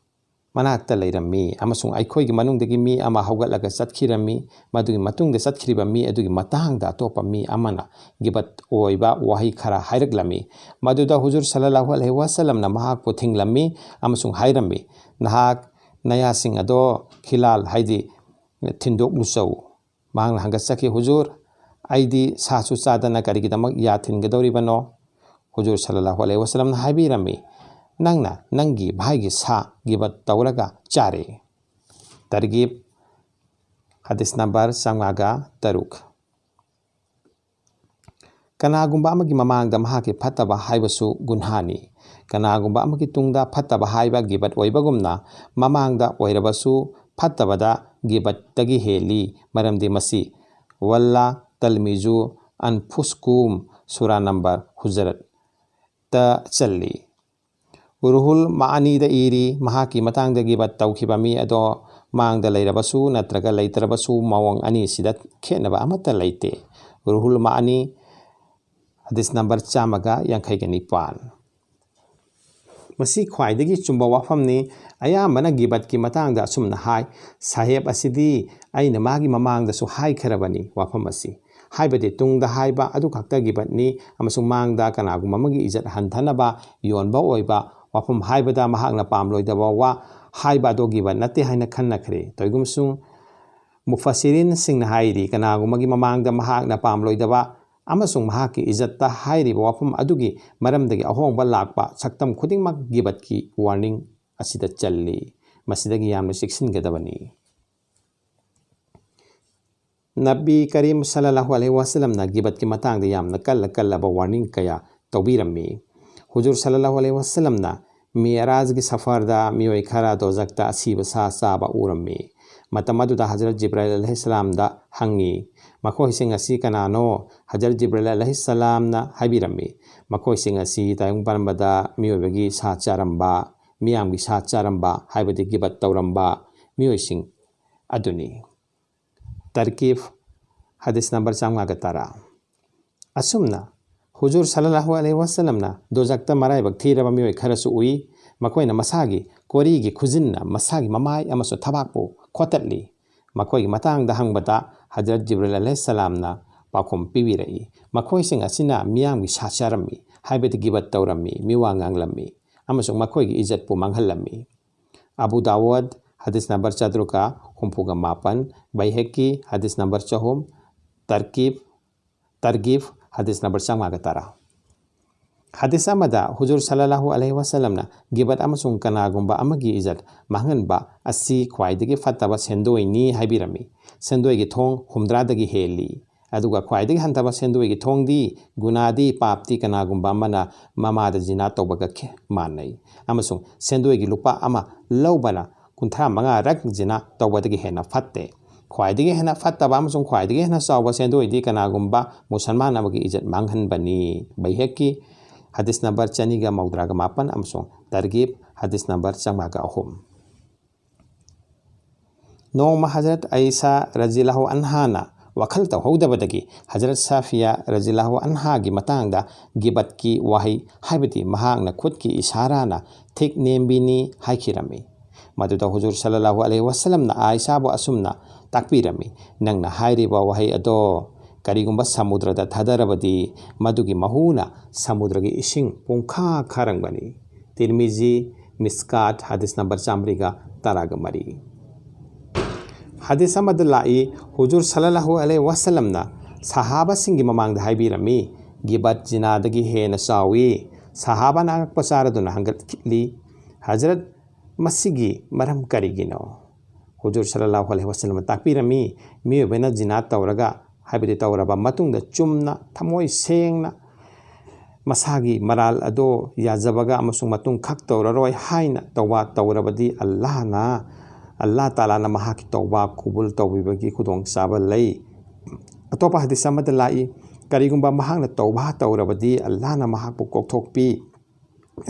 ꯃꯅꯥꯛꯇ ꯂꯩꯔꯝꯃꯤ ꯑꯃꯁꯨꯡ ꯑꯩꯈꯣꯏꯒꯤ ꯃꯅꯨꯡꯗꯒꯤ ꯃꯤ ꯑꯃ ꯍꯧꯒꯠꯂꯒ ꯆꯠꯈꯤꯔꯝꯃꯤ꯫ ꯃꯗꯨꯒꯤ ꯃꯇꯨꯡꯗ ꯆꯠꯈ꯭ꯔꯤꯕ ꯃꯤ ꯑꯗꯨꯒꯤ ꯃꯇꯥꯡꯗ ꯑꯇꯣꯞꯄ ꯃꯤ ꯑꯃꯅ ꯒꯤꯕꯠ ꯑꯣꯏꯕ ꯋꯥꯍꯩ ꯈꯔ ꯍꯥꯏꯔꯛꯂꯝꯃꯤ꯫ ꯃꯗꯨꯗ ꯍꯨꯖꯨꯔ ꯁꯜꯂꯜꯂꯥꯍꯨ ꯑꯂꯩꯍꯤ ꯋꯥꯁꯜꯂꯝꯅ ꯃꯍꯥꯛꯄꯨ ꯊꯤꯡꯂꯝꯃꯤ ꯑꯃꯁꯨꯡ ꯍꯥꯏꯔꯝꯃꯤ, "ꯅꯍꯥꯛ ꯅꯌꯥꯁꯤꯡ ꯑꯗꯣ ꯈꯤꯂꯥꯜ, ꯍꯥꯏꯗꯤ ꯊꯤꯟꯗꯣꯛꯂꯨꯆꯧ"꯫ ꯃꯍꯥꯛꯅ ꯍꯪꯒꯠꯆꯈꯤ, "ꯍꯨꯖꯨꯔ, ꯑꯩꯗꯤ ꯁꯥꯁꯨ ꯆꯥꯗꯅ ꯀꯔꯤꯒꯤꯗꯃꯛ ꯌꯥ ꯊꯤꯟꯒꯗꯧꯔꯤꯕꯅꯣ?" ꯍꯨꯖꯨꯔ ꯁꯜꯂꯜꯂꯥꯍꯨ ꯑꯂꯩꯍꯤ ꯋꯥꯁꯜꯂꯝꯅ ꯍꯥꯏꯕꯤꯔꯝꯃꯤ, "ꯅꯪꯅ ꯅꯪꯒꯤ ꯚꯥꯏꯒꯤ ꯁꯥ ꯒꯤꯕꯠ ꯇꯧꯔꯒ ꯆꯥꯔꯦ"꯫ ꯇꯔꯒꯤꯕ, ꯍꯗꯤꯁ ꯅꯝꯕꯔ ꯆꯥꯝꯃꯉꯥꯒ ꯇꯔꯨꯛ꯫ ꯀꯅꯥꯒꯨꯝꯕ ꯑꯃꯒꯤ ꯃꯃꯥꯡꯗ ꯃꯍꯥꯛꯀꯤ ꯐꯠꯇꯕ ꯍꯥꯏꯕꯁꯨ ꯒꯨꯟꯍꯥꯅꯤ꯫ ꯀꯅꯥꯒꯨꯝꯕ ꯑꯃꯒꯤ ꯇꯨꯡꯗ ꯐꯠꯇꯕ ꯍꯥꯏꯕ ꯒꯤꯕꯠ ꯑꯣꯏꯕꯒꯨꯝꯅ, ꯃꯃꯥꯡꯗ ꯑꯣꯏꯔꯕꯁꯨ ꯐꯠꯇꯕꯗ ꯒꯤꯕꯠꯇꯒꯤ ꯍꯦꯜꯂꯤ, ꯃꯔꯝꯗꯤ ꯃꯁꯤ "ꯋꯜꯂꯥ ꯇꯜꯃꯤꯖꯨ ꯑꯟꯐꯨꯁꯀꯨꯝ", ꯁꯨꯔꯥ ꯅꯝꯕꯔ ꯍꯨꯖꯔꯠꯇ ꯆꯜꯂꯤ꯫ ꯎꯔꯨꯍꯨꯜ ꯃꯥꯑꯅꯤꯗ ꯏꯔꯤ, ꯃꯍꯥꯛꯀꯤ ꯃꯇꯥꯡꯗ ꯒꯤꯕꯠ ꯇꯧꯈꯤꯕ ꯃꯤ ꯑꯗꯣ ꯃꯥꯡꯗ ꯂꯩꯔꯕꯁꯨ ꯅꯠꯇ꯭ꯔꯒ ꯂꯩꯇ꯭ꯔꯕꯁꯨ, ꯃꯑꯣꯡ ꯑꯅꯤꯁꯤꯗ ꯈꯦꯠꯅꯕ ꯑꯃꯠꯇ ꯂꯩꯇꯦ꯫ ꯎꯔꯨꯍꯨꯜ ꯃꯥꯑꯅꯤ, ꯍꯗꯤꯁ ꯅꯝꯕꯔ ꯆꯥꯝꯃꯒ ꯌꯥꯡꯈꯩꯒ ꯅꯤꯄꯥꯟ꯫ ꯃꯁꯤ ꯈ꯭ꯋꯥꯏꯗꯒꯤ ꯆꯨꯝꯕ ꯋꯥꯐꯝꯅꯤ꯫ ꯑꯌꯥꯝꯕꯅ ꯒꯤꯕꯠꯀꯤ ꯃꯇꯥꯡꯗ ꯑꯁꯨꯝꯅ ꯍꯥꯏ, "ꯁꯥꯍꯦꯕ ꯑꯁꯤꯗꯤ ꯑꯩꯅ ꯃꯥꯒꯤ ꯃꯃꯥꯡꯗꯁꯨ ꯍꯥꯏꯈ꯭ꯔꯕꯅꯤ" ꯋꯥꯐꯝ ꯑꯁꯤ꯫ ꯍꯥꯏꯕꯗꯤ ꯇꯨꯡꯗ ꯍꯥꯏꯕ ꯑꯗꯨ ꯈꯛꯇ ꯒꯤꯕꯠꯅꯤ ꯑꯃꯁꯨꯡ ꯃꯥꯡꯗ ꯀꯅꯥꯒꯨꯝꯕ ꯑꯃꯒꯤ ꯏꯖꯠ ꯍꯟꯊꯅꯕ ꯌꯣꯟꯕ ꯑꯣꯏꯕ ꯋꯥꯐꯝ ꯍꯥꯏꯕꯗ ꯃꯍꯥꯛꯅ ꯄꯥꯝꯂꯣꯏꯗꯕ ꯋꯥ ꯍꯥꯏꯕ ꯑꯗꯨ ꯒꯤꯕꯠ ꯅꯠꯇꯦ ꯍꯥꯏꯅ ꯈꯟꯅꯈ꯭ꯔꯦ꯫ ꯇꯧꯏꯒꯨꯝꯁꯨꯡ ꯃꯨꯐꯁꯤꯔꯤꯟꯁꯤꯡꯅ ꯍꯥꯏꯔꯤ, ꯀꯅꯥꯒꯨꯝꯕꯒꯤ ꯃꯃꯥꯡꯗ ꯃꯍꯥꯛꯅ ꯄꯥꯝꯂꯣꯏꯗꯕ ꯑꯃꯁꯨꯡ ꯃꯍꯥꯛꯀꯤ ꯏꯖꯠꯇ ꯍꯥꯏꯔꯤꯕ ꯋꯥꯐꯝ ꯑꯗꯨꯒꯤ ꯃꯔꯝꯗꯒꯤ ꯑꯍꯣꯡꯕ ꯂꯥꯛꯄ ꯁꯛꯇꯝ ꯈꯨꯗꯤꯡꯃꯛ ꯒꯤꯕꯠꯀꯤ ꯋꯥꯔꯅꯤꯡ ꯑꯁꯤꯗ ꯆꯜꯂꯤ꯫ ꯃꯁꯤꯗꯒꯤ ꯌꯥꯝꯅ ꯆꯦꯛꯁꯤꯟꯒꯗꯕꯅꯤ꯫ ꯅꯕꯤ ꯀꯔꯤꯝ ꯁꯜꯂꯜꯂꯥꯍꯨ ꯑꯂꯩꯍꯤ ꯋꯥꯁꯜꯂꯝꯅ ꯒꯤꯕꯠꯀꯤ ꯃꯇꯥꯡꯗ ꯌꯥꯝꯅ ꯀꯜꯂ ꯀꯜꯂꯕ ꯋꯥꯔꯅꯤꯡ ꯀꯌꯥ ꯇꯧꯕꯤꯔꯝꯃꯤ꯫ ꯍꯨꯖꯨꯔ ꯁꯜꯂꯜꯂꯥꯍꯨ ꯑꯂꯩꯍꯤ ꯋꯥꯁꯜꯂꯝꯅ ꯃꯤꯑꯔꯥꯖꯒꯤ ꯁꯐꯔꯗ ꯃꯤꯑꯣꯏ ꯈꯔ ꯗꯣꯖꯛꯇ ꯑꯁꯤꯕ ꯁꯥ ꯆꯥꯕ ꯎꯔꯝꯃꯤ꯫ ꯃꯇꯝ ꯑꯗꯨꯗ ꯍꯖꯔꯠ ꯖꯤꯕ꯭ꯔꯥꯏꯜ ꯑꯂꯩꯍꯤꯁꯂꯥꯝꯗ ꯍꯪꯉꯤ, "ꯃꯈꯣꯏꯁꯤꯡ ꯑꯁꯤ ꯀꯅꯥꯅꯣ?" ꯍꯖꯔꯠ ꯖꯤꯕ꯭ꯔꯥꯏꯜ ꯑꯂꯩꯍꯤꯁꯂꯥꯝꯅ ꯍꯥꯏꯕꯤꯔꯝꯃꯤ, "ꯃꯈꯣꯏꯁꯤꯡ ꯑꯁꯤ ꯇꯥꯏꯕꯪ ꯄꯥꯟꯕꯗ ꯃꯤꯑꯣꯏꯕꯒꯤ ꯁꯥ ꯆꯥꯔꯝꯕ, ꯃꯤꯌꯥꯝꯒꯤ ꯁꯥ ꯆꯥꯔꯝꯕ, ꯍꯥꯏꯕꯗꯤ ꯒꯤꯕꯠ ꯇꯧꯔꯝꯕ ꯃꯤꯑꯣꯏꯁꯤꯡ ꯑꯗꯨꯅꯤ"꯫ ꯇꯔꯀꯤꯕ, ꯍꯗꯤꯁ ꯅꯝꯕꯔ ꯆꯥꯝꯃꯉꯥꯒ ꯇꯔꯥ꯫ ꯑꯁꯨꯝꯅ ꯍꯨꯖꯨꯔ ꯁꯜꯂꯜꯂꯥꯍꯨ ꯑꯂꯩꯍꯤ ꯋꯥꯁꯜꯂꯝꯅ ꯗꯣꯖꯛꯇ ꯃꯔꯥꯏꯕꯛ ꯊꯤꯔꯕ ꯃꯤꯑꯣꯏ ꯈꯔꯁꯨ ꯎꯏ꯫ ꯃꯈꯣꯏꯅ ꯃꯁꯥꯒꯤ ꯀꯣꯔꯤꯒꯤ ꯈꯨꯖꯤꯟꯅ ꯃꯁꯥꯒꯤ ꯃꯃꯥꯏ ꯑꯃꯁꯨꯡ ꯊꯕꯥꯛꯄꯨ ꯈꯣꯠꯇꯠꯂꯤ꯫ ꯃꯈꯣꯏꯒꯤ ꯃꯇꯥꯡꯗ ꯍꯪꯕꯗ ꯍꯖꯔꯠ ꯖꯤꯕ꯭ꯔꯤꯜ ꯑꯂꯩꯍꯤꯁꯁꯂꯥꯝꯅ ꯄꯥꯎꯈꯨꯝ ꯄꯤꯕꯤꯔꯛꯏ, "ꯃꯈꯣꯏꯁꯤꯡ ꯑꯁꯤꯅ ꯃꯤꯌꯥꯝꯒꯤ ꯁꯥ ꯆꯥꯔꯝꯃꯤ, ꯍꯥꯏꯕꯗꯤ ꯒꯤꯕꯠ ꯇꯧꯔꯝꯃꯤ, ꯃꯤꯋꯥ ꯉꯥꯡꯂꯝꯃꯤ, ꯑꯃꯁꯨꯡ ꯃꯈꯣꯏꯒꯤ ꯏꯖꯠꯄꯨ ꯃꯥꯡꯍꯜꯂꯝꯃꯤ"꯫ ꯑꯕꯨ ꯗꯥꯋꯨꯗ, ꯍꯗꯤꯁ ꯅꯝꯕꯔ ꯆꯥꯇ꯭ꯔꯨꯛꯀ ꯍꯨꯝꯐꯨꯒ ꯃꯥꯄꯟ, ꯕꯩꯍꯦꯛꯀꯤ, ꯍꯗꯤꯁ ꯅꯝꯕꯔ ꯆꯍꯨꯝ, ꯇꯔꯀꯤꯕ, ꯇꯔꯒꯤꯕ, ꯍꯗꯤꯁ ꯅꯝꯕꯔ ꯆꯥꯝꯃꯉꯥꯒ ꯇꯔꯥ꯫ ꯍꯗꯤꯁ ꯑꯃꯗ ꯍꯨꯖꯨꯔ ꯁꯜꯂꯜꯂꯥꯍꯨ ꯑꯂꯩꯍꯤ ꯋꯥꯁꯜꯂꯝꯅ ꯒꯤꯕꯠ ꯑꯃꯁꯨꯡ ꯀꯅꯥꯒꯨꯝꯕ ꯑꯃꯒꯤ ꯏꯖꯠ ꯃꯥꯡꯍꯟꯕ ꯑꯁꯤ ꯈ꯭ꯋꯥꯏꯗꯒꯤ ꯐꯠꯇꯕ ꯁꯦꯟꯗꯣꯏꯅꯤ ꯍꯥꯏꯕꯤꯔꯝꯃꯤ꯫ ꯁꯦꯟꯗꯣꯏꯒꯤ ꯊꯣꯡ ꯍꯨꯝꯗ꯭ꯔꯥꯗꯒꯤ ꯍꯦꯜꯂꯤ꯫ ꯑꯗꯨꯒ ꯈ꯭ꯋꯥꯏꯗꯒꯤ ꯍꯟꯊꯕ ꯁꯦꯟꯗꯣꯏꯒꯤ ꯊꯣꯡꯗꯤ, ꯒꯨꯅꯥꯗꯤ, ꯄꯥꯞꯇꯤ ꯀꯅꯥꯒꯨꯝꯕ ꯑꯃꯅ ꯃꯃꯥꯗ ꯖꯤꯅꯥ ꯇꯧꯕꯒ ꯈꯦ-, ꯃꯥꯟꯅꯩ꯫ ꯑꯃꯁꯨꯡ ꯁꯦꯟꯗꯣꯏꯒꯤ ꯂꯨꯄꯥ ꯑꯃ ꯂꯧꯕꯅ ꯀꯨꯟꯊ꯭ꯔꯥ ꯃꯉꯥꯔꯛ ꯖꯤꯅꯥ ꯇꯧꯕꯗꯒꯤ ꯍꯦꯟꯅ ꯐꯠꯇꯦ꯫ ꯈ꯭ꯋꯥꯏꯗꯒꯤ ꯍꯦꯟꯅ ꯐꯠꯇꯕ ꯑꯃꯁꯨꯡ ꯈ꯭ꯋꯥꯏꯗꯒꯤ ꯍꯦꯟꯅ ꯆꯥꯎꯕ ꯁꯦꯟꯗꯣꯏꯗꯤ ꯀꯅꯥꯒꯨꯝꯕ ꯃꯨꯁꯜꯃꯥꯟ ꯑꯃꯒꯤ ꯏꯖꯠ ꯃꯥꯡꯍꯟꯕꯅꯤ꯫ ꯕꯩꯍꯦꯛꯀꯤ, ꯍꯗꯤꯁ ꯅꯝꯕꯔ ꯆꯅꯤꯒ ꯃꯧꯗ꯭ꯔꯥꯒ ꯃꯥꯄꯟ ꯑꯃꯁꯨꯡ ꯇꯔꯒꯤꯕ, ꯍꯗꯤꯁ ꯅꯝꯕꯔ ꯆꯥꯝꯃꯉꯥꯒ ꯑꯍꯨꯝ꯫ ꯅꯣꯡꯃ ꯍꯖꯔꯠ ꯑꯩꯁꯥ ꯔꯖꯤꯌꯜꯂꯥꯍꯨ ꯑꯟꯍꯥꯅ ꯋꯥꯈꯜ ꯇꯧꯍꯧꯗꯕꯗꯒꯤ ꯍꯖꯔꯠ ꯁꯥꯐꯤꯌꯥ ꯔꯖꯤꯌꯜꯂꯥꯍꯨ ꯑꯟꯍꯥꯒꯤ ꯃꯇꯥꯡꯗ ꯒꯤꯕꯠꯀꯤ ꯋꯥꯍꯩ, ꯍꯥꯏꯕꯗꯤ ꯃꯍꯥꯛꯅ ꯈꯨꯠꯀꯤ ꯏꯁꯥꯔꯥꯅ ꯊꯤꯛ ꯅꯦꯝꯕꯤꯅꯤ ꯍꯥꯏꯈꯤꯔꯝꯃꯤ꯫ ꯃꯗꯨꯗ ꯍꯨꯖꯨꯔ ꯁꯜꯂꯜꯂꯥꯍꯨ ꯑꯂꯩꯍꯤ ꯋꯥꯁꯜꯂꯝꯅ ꯑꯥꯏꯁꯥꯕꯨ ꯑꯁꯨꯝꯅ ꯇꯥꯛꯄꯤꯔꯝꯃꯤ, "ꯅꯪꯅ ꯍꯥꯏꯔꯤꯕ ꯋꯥꯍꯩ ꯑꯗꯣ ꯀꯔꯤꯒꯨꯝꯕ ꯁꯃꯨꯗ꯭ꯔꯗ ꯊꯥꯗꯔꯕꯗꯤ, ꯃꯗꯨꯒꯤ ꯃꯍꯨꯅ ꯁꯃꯨꯗ꯭ꯔꯒꯤ ꯏꯁꯤꯡ ꯄꯨꯡꯈꯥ ꯈꯥꯔꯝꯒꯅꯤ"꯫ ꯇꯤꯔꯃꯤꯖꯤ, ꯃꯤꯁꯀꯥꯠ, ꯍꯗꯤꯁ ꯅꯝꯕꯔ ꯆꯥꯝꯃꯔꯤꯒ ꯇꯔꯥꯒ ꯃꯔꯤ꯫ ꯍꯗꯤꯁ ꯑꯃꯗ ꯂꯥꯛꯏ, ꯍꯨꯖꯨꯔ ꯁꯜꯂꯜꯂꯥꯍꯨ ꯑꯂꯩꯍꯤ ꯋꯥꯁꯜꯂꯝꯅ ꯁꯍꯥꯕꯥꯁꯤꯡꯒꯤ ꯃꯃꯥꯡꯗ ꯍꯥꯏꯕꯤꯔꯝꯃꯤ, "ꯒꯤꯕꯠ ꯖꯤꯅꯥꯗꯒꯤ ꯍꯦꯟꯅ ꯆꯥꯎꯏ"꯫ ꯁꯍꯥꯕꯥꯅ ꯑꯉꯛꯄ ꯆꯥꯔꯗꯨꯅ ꯍꯪꯒꯠꯈꯤꯂꯤ, "ꯍꯖꯔꯠ, ꯃꯁꯤꯒꯤ ꯃꯔꯝ ꯀꯔꯤꯒꯤꯅꯣ?" ꯍꯨꯖꯨꯔ ꯁꯜꯂꯜꯂꯥꯍꯨ ꯑꯂꯩꯍꯤ ꯋꯥꯁꯜꯂꯝꯅ ꯇꯥꯛꯄꯤꯔꯝꯃꯤ, ꯃꯤꯑꯣꯏꯕꯅ ꯖꯤꯅꯥ ꯇꯧꯔꯒ, ꯍꯥꯏꯕꯗꯤ ꯇꯧꯔꯕ ꯃꯇꯨꯡꯗ ꯆꯨꯝꯅ, ꯊꯃꯣꯏ ꯁꯦꯡꯅ, ꯃꯁꯥꯒꯤ ꯃꯔꯥꯜ ꯑꯗꯣ ꯌꯥꯖꯕꯒ ꯑꯃꯁꯨꯡ ꯃꯇꯨꯡ ꯈꯛ ꯇꯧꯔꯔꯣꯏ ꯍꯥꯏꯅ ꯇꯧꯕꯥ ꯇꯧꯔꯕꯗꯤ ꯑꯜꯂꯥꯍꯅ, ꯑꯜꯂꯥꯍ ꯇꯥꯂꯥꯅ ꯃꯍꯥꯛꯀꯤ ꯇꯧꯕꯥ ꯀꯨꯕꯨꯜ ꯇꯧꯕꯤꯕꯒꯤ ꯈꯨꯗꯣꯡꯆꯥꯕ ꯂꯩ꯫ ꯑꯇꯣꯞꯄ ꯍꯗꯤꯁ ꯑꯃꯗ ꯂꯥꯛꯏ, ꯀꯔꯤꯒꯨꯝꯕ ꯃꯍꯥꯛꯅ ꯇꯧꯕꯥ ꯇꯧꯔꯕꯗꯤ ꯑꯜꯂꯥꯍꯅ ꯃꯍꯥꯛꯄꯨ ꯀꯣꯛꯊꯣꯛꯄꯤ꯫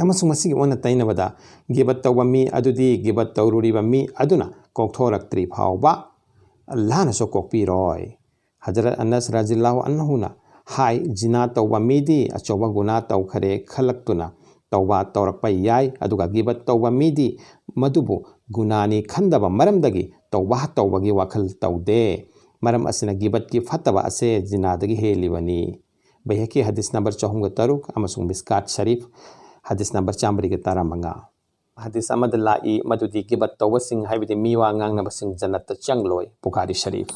ꯑꯃꯁꯨꯡ ꯃꯁꯤꯒꯤ ꯑꯣꯟꯅ ꯇꯩꯅꯕꯗ, ꯒꯤꯕꯠ ꯇꯧꯕ ꯃꯤ ꯑꯗꯨꯗꯤ ꯒꯤꯕꯠ ꯇꯧꯔꯨꯔꯤꯕ ꯃꯤ ꯑꯗꯨꯅ ꯀꯣꯛꯊꯣꯔꯛꯇ꯭ꯔꯤ ꯐꯥꯎꯕ ꯑꯜꯂꯥꯍꯅꯁꯨ ꯀꯣꯛꯄꯤꯔꯣꯏ꯫ ꯍꯖꯔꯠ ꯑꯅꯁ ꯔꯖꯤꯌꯜꯂꯥꯍꯨ ꯑꯟꯍꯨꯅ ꯍꯥꯏ, "ꯖꯤꯅꯥ ꯇꯧꯕ ꯃꯤꯗꯤ ꯑꯆꯧꯕ ꯒꯨꯅꯥ ꯇꯧꯈꯔꯦ ꯈꯜꯂꯛꯇꯨꯅ ꯇꯧꯕꯥ ꯇꯧꯔꯛꯄ ꯌꯥꯏ, ꯑꯗꯨꯒ ꯒꯤꯕꯠ ꯇꯧꯕ ꯃꯤꯗꯤ ꯃꯗꯨꯕꯨ ꯒꯨꯅꯥꯅꯤ ꯈꯟꯗꯕ ꯃꯔꯝꯗꯒꯤ ꯇꯧꯕꯥ ꯇꯧꯕꯒꯤ ꯋꯥꯈꯜ ꯇꯧꯗꯦ꯫ ꯃꯔꯝ ꯑꯁꯤꯅ ꯒꯤꯕꯠꯀꯤ ꯐꯠꯇꯕ ꯑꯁꯦ ꯖꯤꯅꯥꯗꯒꯤ ꯍꯦꯜꯂꯤꯕꯅꯤ"꯫ ꯕꯩꯍꯀꯤ ꯍꯗꯤꯁ ꯅꯝꯕꯔ ꯆꯍꯨꯝꯒ ꯇꯔꯨꯛ ꯑꯃꯁꯨꯡ ꯃꯤꯁꯀꯥꯠ ꯁꯔꯤꯐ ꯍꯗꯤꯁ ꯅꯝꯕꯔ ꯆꯥꯝꯃꯔꯤꯒ ꯇꯔꯥꯃꯉꯥ꯫ ꯍꯗꯤꯁ ꯑꯃꯗ ꯂꯥꯛꯏ, ꯃꯗꯨꯗꯤ ꯒꯤꯕꯠ ꯇꯧꯕꯁꯤꯡ, ꯍꯥꯏꯕꯗꯤ ꯃꯤꯋꯥ ꯉꯥꯡꯅꯕꯁꯤꯡ, ꯖꯟꯅꯠꯇ ꯆꯪꯂꯣꯏ꯫ ꯕꯨꯈꯥꯔꯤ ꯁꯔꯤꯐ꯫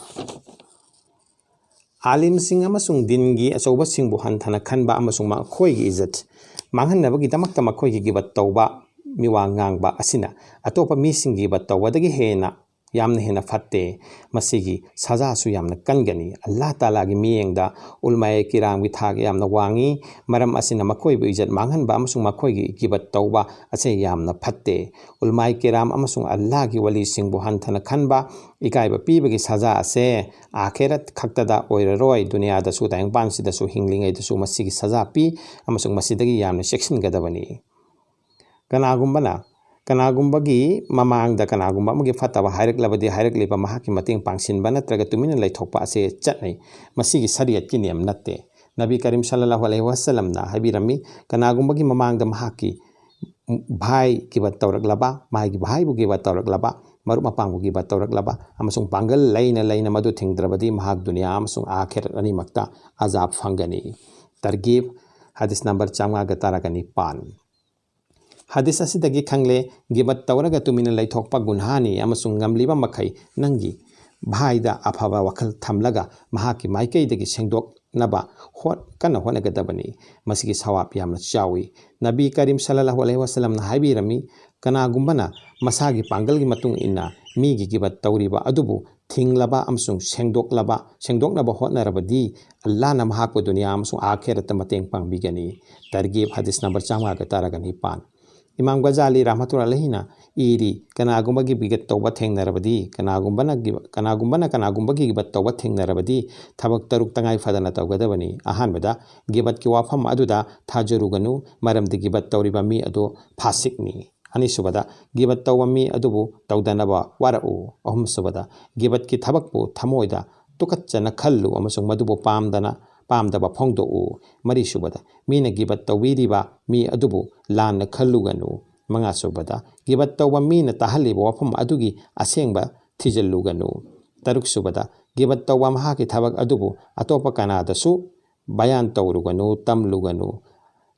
ꯑꯥꯂꯤꯝꯁꯤꯡ ꯑꯃꯁꯨꯡ ꯗꯤꯟꯒꯤ ꯑꯆꯧꯕꯁꯤꯡꯕꯨ ꯍꯟꯊꯅ ꯈꯟꯕ ꯑꯃꯁꯨꯡ ꯃꯈꯣꯏꯒꯤ ꯏꯖꯠ ꯃꯥꯡꯍꯟꯅꯕꯒꯤꯗꯃꯛꯇ ꯃꯈꯣꯏꯒꯤ ꯒꯤꯕꯠ ꯇꯧꯕ, ꯃꯤꯋꯥ ꯉꯥꯡꯕ ꯑꯁꯤꯅ ꯑꯇꯣꯞꯄ ꯃꯤꯁꯤꯡꯒꯤ ꯒꯤꯕꯠ ꯇꯧꯕꯗꯒꯤ ꯍꯦꯟꯅ ꯌꯥꯝꯅ ꯍꯦꯟꯅ ꯐꯠꯇꯦ꯫ ꯃꯁꯤꯒꯤ ꯁꯖꯥꯁꯨ ꯌꯥꯝꯅ ꯀꯟꯒꯅꯤ꯫ ꯑꯜꯂꯥꯍ ꯇꯥꯂꯥꯒꯤ ꯃꯤꯠꯌꯦꯡꯗ ꯎꯂꯃꯥꯑꯦ ꯀꯤꯔꯥꯝꯒꯤ ꯊꯥꯛ ꯌꯥꯝꯅ ꯋꯥꯡꯉꯤ꯫ ꯃꯔꯝ ꯑꯁꯤꯅ ꯃꯈꯣꯏꯕꯨ ꯏꯖꯠ ꯃꯥꯡꯍꯟꯕ ꯑꯃꯁꯨꯡ ꯃꯈꯣꯏꯒꯤ ꯒꯤꯕꯠ ꯇꯧꯕ ꯑꯁꯤ ꯌꯥꯝꯅ ꯐꯠꯇꯦ꯫ ꯎꯂꯃꯥꯑꯦ ꯀꯤꯔꯥꯝ ꯑꯃꯁꯨꯡ ꯑꯜꯂꯥꯍꯒꯤ ꯋꯥꯂꯤꯁꯤꯡꯕꯨ ꯍꯟꯊꯅ ꯈꯟꯕ, ꯏꯀꯥꯏꯕ ꯄꯤꯕꯒꯤ ꯁꯖꯥ ꯑꯁꯦ ꯑꯥꯈꯦꯔꯠ ꯈꯛꯇꯗ ꯑꯣꯏꯔꯔꯣꯏ, ꯗꯨꯅꯤꯌꯥꯗꯁꯨ, ꯇꯥꯏꯕꯪꯄꯥꯟꯁꯤꯗꯁꯨ ꯍꯤꯡꯂꯤꯉꯩꯗꯁꯨ ꯃꯁꯤꯒꯤ ꯁꯖꯥ ꯄꯤ ꯑꯃꯁꯨꯡ ꯃꯁꯤꯗꯒꯤ ꯌꯥꯝꯅ ꯆꯦꯛꯁꯤꯟꯒꯗꯕꯅꯤ꯫ ꯀꯅꯥꯒꯨꯝꯕꯅ ꯀꯅꯥꯒꯨꯝꯕꯒꯤ ꯃꯃꯥꯡꯗ ꯀꯅꯥꯒꯨꯝꯕ ꯑꯃꯒꯤ ꯐꯠꯇꯕ ꯍꯥꯏꯔꯛꯂꯕꯗꯤ, ꯍꯥꯏꯔꯛꯂꯤꯕ ꯃꯍꯥꯛꯀꯤ ꯃꯇꯦꯡ ꯄꯥꯡꯁꯤꯟꯕ ꯅꯠꯇ꯭ꯔꯒ ꯇꯨꯃꯤꯟꯅ ꯂꯩꯊꯣꯛꯄ ꯑꯁꯦ ꯆꯠꯅꯩ꯫ ꯃꯁꯤꯒꯤ ꯁꯔꯤꯌꯠꯀꯤ ꯅꯤꯌꯝ ꯅꯠꯇꯦ꯫ ꯅꯕꯤ ꯀꯔꯤꯝ ꯁꯜꯂꯜꯂꯥꯍꯨ ꯑꯂꯩꯍꯤ ꯋꯥꯁꯜꯂꯝꯅ ꯍꯥꯏꯕꯤꯔꯝꯃꯤ, ꯀꯅꯥꯒꯨꯝꯕꯒꯤ ꯃꯃꯥꯡꯗ ꯃꯍꯥꯛꯀꯤ ꯚꯥꯏ ꯒꯤꯕꯠ ꯇꯧꯔꯛꯂꯕ, ꯃꯥꯒꯤ ꯚꯥꯏꯕꯨ ꯒꯤꯕꯠ ꯇꯧꯔꯛꯂꯕ, ꯃꯔꯨꯞ ꯃꯄꯥꯡꯕꯨ ꯒꯤꯕꯠ ꯇꯧꯔꯛꯂꯕ ꯑꯃꯁꯨꯡ ꯄꯥꯡꯒꯜ ꯂꯩꯅ ꯂꯩꯅ ꯃꯗꯨ ꯊꯤꯡꯗ꯭ꯔꯕꯗꯤ ꯃꯍꯥꯛ ꯗꯨꯅꯤꯌꯥ ꯑꯃꯁꯨꯡ ꯑꯥꯈꯤꯔꯠ ꯑꯅꯤꯃꯛꯇ ꯑꯖꯥꯕ ꯐꯪꯒꯅꯤ꯫ ꯇꯔꯒꯤꯕ, ꯍꯗꯤꯁ ꯅꯝꯕꯔ ꯆꯥꯝꯃꯉꯥꯒ ꯇꯔꯥꯒ ꯅꯤꯄꯥꯟ꯫ ꯍꯗꯤꯁ ꯑꯁꯤꯗꯒꯤ ꯈꯪꯂꯦ, ꯒꯤꯕꯠ ꯇꯧꯔꯒ ꯇꯨꯃꯤꯟꯅ ꯂꯩꯊꯣꯛꯄ ꯒꯨꯟꯍꯥꯅꯤ ꯑꯃꯁꯨꯡ ꯉꯝꯂꯤꯕ ꯃꯈꯩ ꯅꯪꯒꯤ ꯚꯥꯏꯗ ꯑꯐꯕ ꯋꯥꯈꯜ ꯊꯝꯂꯒ ꯃꯍꯥꯛꯀꯤ ꯃꯥꯏꯀꯩꯗꯒꯤ ꯁꯦꯡꯗꯣꯛꯅꯕ ꯍꯣꯠ-, ꯀꯟꯅ ꯍꯣꯠꯅꯒꯗꯕꯅꯤ꯫ ꯃꯁꯤꯒꯤ ꯁꯋꯥꯕ ꯌꯥꯝꯅ ꯆꯥꯎꯏ꯫ ꯅꯕꯤ ꯀꯔꯤꯝ ꯁꯜꯂꯜꯂꯥꯍꯨ ꯑꯂꯩꯍꯤ ꯋꯥꯁꯜꯂꯝꯅ ꯍꯥꯏꯕꯤꯔꯝꯃꯤ, ꯀꯅꯥꯒꯨꯝꯕꯅ ꯃꯁꯥꯒꯤ ꯄꯥꯡꯒꯜꯒꯤ ꯃꯇꯨꯡ ꯏꯟꯅ ꯃꯤꯒꯤ ꯒꯤꯕꯠ ꯇꯧꯔꯤꯕ ꯑꯗꯨꯕꯨ ꯊꯤꯡꯂꯕ ꯑꯃꯁꯨꯡ ꯁꯦꯡꯗꯣꯛꯂꯕ, ꯁꯦꯡꯗꯣꯛꯅꯕ ꯍꯣꯠꯅꯔꯕꯗꯤ ꯑꯜꯂꯥꯍꯅ ꯃꯍꯥꯛꯄꯨ ꯗꯨꯅꯤꯌꯥ ꯑꯃꯁꯨꯡ ꯑꯥꯈꯤꯔꯠꯇ ꯃꯇꯦꯡ ꯄꯥꯡꯕꯤꯒꯅꯤ꯫ ꯇꯔꯒꯤꯕ, ꯍꯗꯤꯁ ꯅꯝꯕꯔ ꯆꯥꯝꯃꯉꯥꯒ ꯇꯔꯥꯒ ꯅꯤꯄꯥꯟ꯫ ꯏꯃꯥꯝ ꯒꯖꯥꯂꯤ ꯔꯍꯃꯇꯨꯜꯂꯥꯍꯤꯅ ꯏꯔꯤ, ꯀꯅꯥꯒꯨꯝꯕꯒꯤ ꯒꯤꯕꯠ ꯇꯧꯕ ꯊꯦꯡꯅꯔꯕꯗꯤ, ꯀꯅꯥꯒꯨꯝꯕꯅ ꯒꯤꯕ-, ꯀꯅꯥꯒꯨꯝꯕꯅ ꯀꯅꯥꯒꯨꯝꯕꯒꯤ ꯒꯤꯕꯠ ꯇꯧꯕ ꯊꯦꯡꯅꯔꯕꯗꯤ ꯊꯕꯛ ꯇꯔꯨꯛ ꯇꯉꯥꯏ ꯐꯗꯅ ꯇꯧꯒꯗꯕꯅꯤ꯫ ꯑꯍꯥꯟꯕꯗ, ꯒꯤꯕꯠꯀꯤ ꯋꯥꯐꯝ ꯑꯗꯨꯗ ꯊꯥꯖꯔꯨꯒꯅꯨ, ꯃꯔꯝꯗꯤ ꯒꯤꯕꯠ ꯇꯧꯔꯤꯕ ꯃꯤ ꯑꯗꯨ ꯐꯥꯁꯤꯛꯅꯤ꯫ ꯑꯅꯤꯁꯨꯕꯗ, ꯒꯤꯕꯠ ꯇꯧꯕ ꯃꯤ ꯑꯗꯨꯕꯨ ꯇꯧꯗꯅꯕ ꯋꯥꯔꯛꯎ꯫ ꯑꯍꯨꯝꯁꯨꯕꯗ, ꯒꯤꯕꯠꯀꯤ ꯊꯕꯛꯄꯨ ꯊꯃꯣꯏꯗ ꯇꯨꯀꯠꯆꯅ ꯈꯜꯂꯨ ꯑꯃꯁꯨꯡ ꯃꯗꯨꯕꯨ ꯄꯥꯝꯗꯅ, ꯄꯥꯝꯗꯕ ꯐꯣꯡꯗꯣꯛꯎ꯫ ꯃꯔꯤꯁꯨꯕꯗ, ꯃꯤꯅ ꯒꯤꯕꯠ ꯇꯧꯕꯤꯔꯤꯕ ꯃꯤ ꯑꯗꯨꯕꯨ ꯂꯥꯟꯅ ꯈꯜꯂꯨꯒꯅꯨ꯫ ꯃꯉꯥꯁꯨꯕꯗ, ꯒꯤꯕꯠ ꯇꯧꯕ ꯃꯤꯅ ꯇꯥꯍꯜꯂꯤꯕ ꯋꯥꯐꯝ ꯑꯗꯨꯒꯤ ꯑꯁꯦꯡꯕ ꯊꯤꯖꯤꯜꯂꯨꯒꯅꯨ꯫ ꯇꯔꯨꯛꯁꯨꯕꯗ, ꯒꯤꯕꯠ ꯇꯧꯕ ꯃꯍꯥꯛꯀꯤ ꯊꯕꯛ ꯑꯗꯨꯕꯨ ꯑꯇꯣꯞꯄ ꯀꯅꯥꯗꯁꯨ ꯕꯌꯥꯟ ꯇꯧꯔꯨꯒꯅꯨ, ꯇꯝꯂꯨꯒꯅꯨ꯫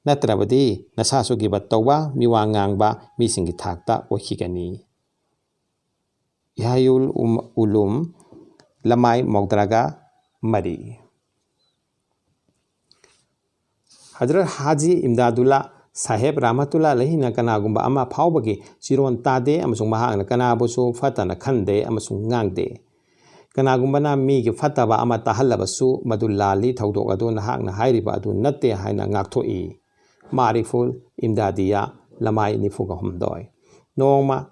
ꯅꯠꯇ꯭ꯔꯕꯗꯤ ꯅꯁꯥꯁꯨ ꯒꯤꯕꯠ ꯇꯧꯕ, ꯃꯤꯋꯥ ꯉꯥꯡꯕ ꯃꯤꯁꯤꯡꯒꯤ ꯊꯥꯛꯇ ꯑꯣꯏꯈꯤꯒꯅꯤ꯫ ꯏꯍꯥꯌꯨꯜ ꯎꯝ-, ꯎꯂꯨꯝ, ꯂꯃꯥꯏ ꯃꯧꯗ꯭ꯔꯥꯒ ꯃꯔꯤ꯫ ꯍꯖꯔꯠ ꯍꯥꯖꯤ ꯏꯝꯗꯥꯗꯨꯜꯂꯥ ꯁꯥꯍꯦꯕ ꯔꯍꯃꯇꯨꯜꯂꯥ ꯑꯂꯩꯍꯤꯅ ꯀꯅꯥꯒꯨꯝꯕ ꯑꯃ ꯐꯥꯎꯕꯒꯤ ꯆꯤꯔꯣꯟ ꯇꯥꯗꯦ ꯑꯃꯁꯨꯡ ꯃꯍꯥꯛꯅ ꯀꯅꯥꯕꯨꯁꯨ ꯐꯠꯇꯅ ꯈꯟꯗꯦ ꯑꯃꯁꯨꯡ ꯉꯥꯡꯗꯦ꯫ ꯀꯅꯥꯒꯨꯝꯕꯅ ꯃꯤꯒꯤ ꯐꯠꯇꯕ ꯑꯃ ꯇꯥꯍꯜꯂꯕꯁꯨ ꯃꯗꯨ ꯂꯥꯜꯂꯤ, ꯊꯧꯗꯣꯛ ꯑꯗꯨ ꯅꯍꯥꯛꯅ ꯍꯥꯏꯔꯤꯕ ꯑꯗꯨ ꯅꯠꯇꯦ ꯍꯥꯏꯅ ꯉꯥꯛꯊꯣꯛꯏ꯫ ꯃꯥꯔꯤꯐꯨꯜ ꯏꯝꯗꯥꯗꯤꯌꯥ, ꯂꯃꯥꯏ ꯅꯤꯐꯨꯒ ꯍꯨꯝꯗꯣꯏ꯫ ꯅꯣꯡꯃ